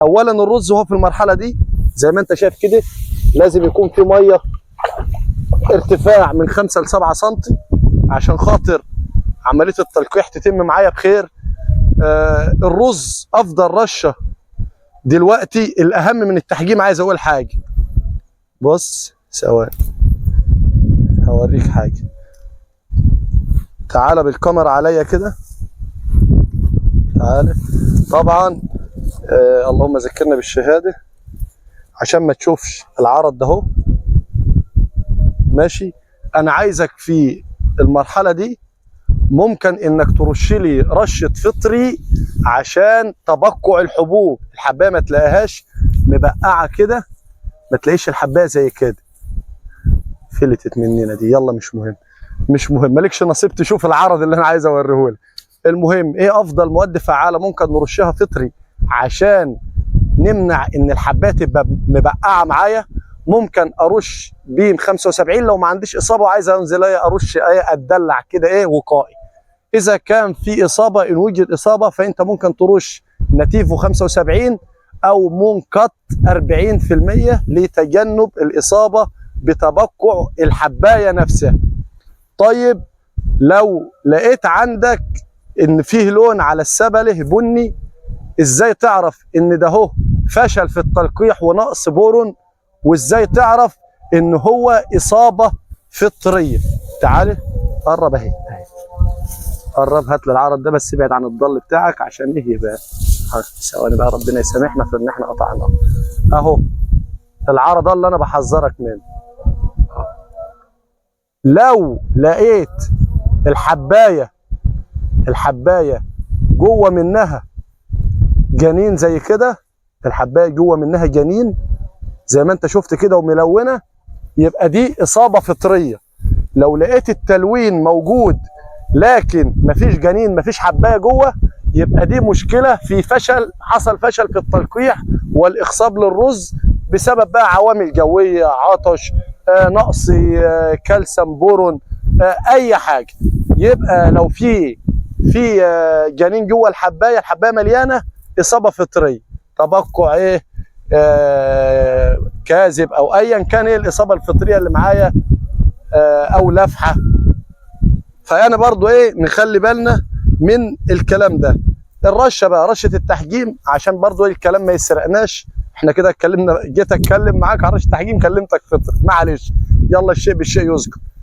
اولا الرز وهو في المرحلة دي زي ما انت شايف كده لازم يكون في مية ارتفاع من 5 ل 7 سم عشان خاطر عملية التلقيح تتم معايا بخير. الرز افضل رشه دلوقتي. الاهم من التحجيم، عايز اقول حاجة، بص ثواني هوريك حاجة، تعالى بالكاميرا عليا كده، تعالى. طبعا اللهم ذكرنا بالشهادة عشان ما تشوفش العرض ده اهو. ماشي، انا عايزك في المرحلة دي ممكن انك ترش لي رشه فطري عشان تبقع الحبوب، الحبايه ما تلاقيهاش مبقعه كده، ما تلاقيش الحبايه زي كده فلتت مننا دي. يلا مش مهم، مش مهم، مالكش نصيب تشوف العرض اللي انا عايز اوريهولك. المهم ايه افضل مواد فعاله ممكن نرشها فطري عشان نمنع ان الحبايه تبقى مبقعه معايا؟ ممكن ارش بيم 75 لو ما عنديش اصابه وعايز انزل ايه ارش ايه اتدلع كده ايه وقائي. اذا كان في اصابه، ان وجد اصابه، فانت ممكن ترش نتيفو 75 او مونكات 40% لتجنب الاصابة بتبقع الحبايه نفسها. طيب لو لقيت عندك ان فيه لون على السبله بني، ازاي تعرف ان ده هو فشل في التلقيح ونقص بورون؟ وازاي تعرف ان هو اصابه فطرية؟ تعال قرب اهي اهي، قرب، هات لي العرض ده بس ابعد عن الضل بتاعك عشان ايه يبقى ثواني بقى، ربنا يسامحنا في ان احنا قطعناه. اهو العرض اللي انا بحذرك منه. لو لقيت الحبايه جوه منها جنين زي كده، الحبايه جوه منها جنين زي ما انت شفت كده وملونه، يبقى دي اصابه فطرية. لو لقيت التلوين موجود لكن مفيش جنين، مفيش حبايه جوه، يبقى دي مشكلة في فشل، حصل فشل في التلقيح والاخصاب للرز بسبب بقى عوامل جوية، عطش، نقص كالسيوم، بورون، اي حاجة. يبقى لو في جنين جوه الحبايه، الحبايه مليانة، اصابه فطرية، تبقع ايه كاذب او ايا كان ايه الاصابة الفطرية اللي معايا، او لفحه. فانا برضو ايه نخلي بالنا من الكلام ده. الرشه بقى، رشه التحجيم، عشان برضو إيه الكلام ما يسرقناش. احنا كده اتكلمنا، جيت اتكلم معاك على رشه التحجيم كلمتك فطر، معلش، يلا الشيء بالشيء يذكر.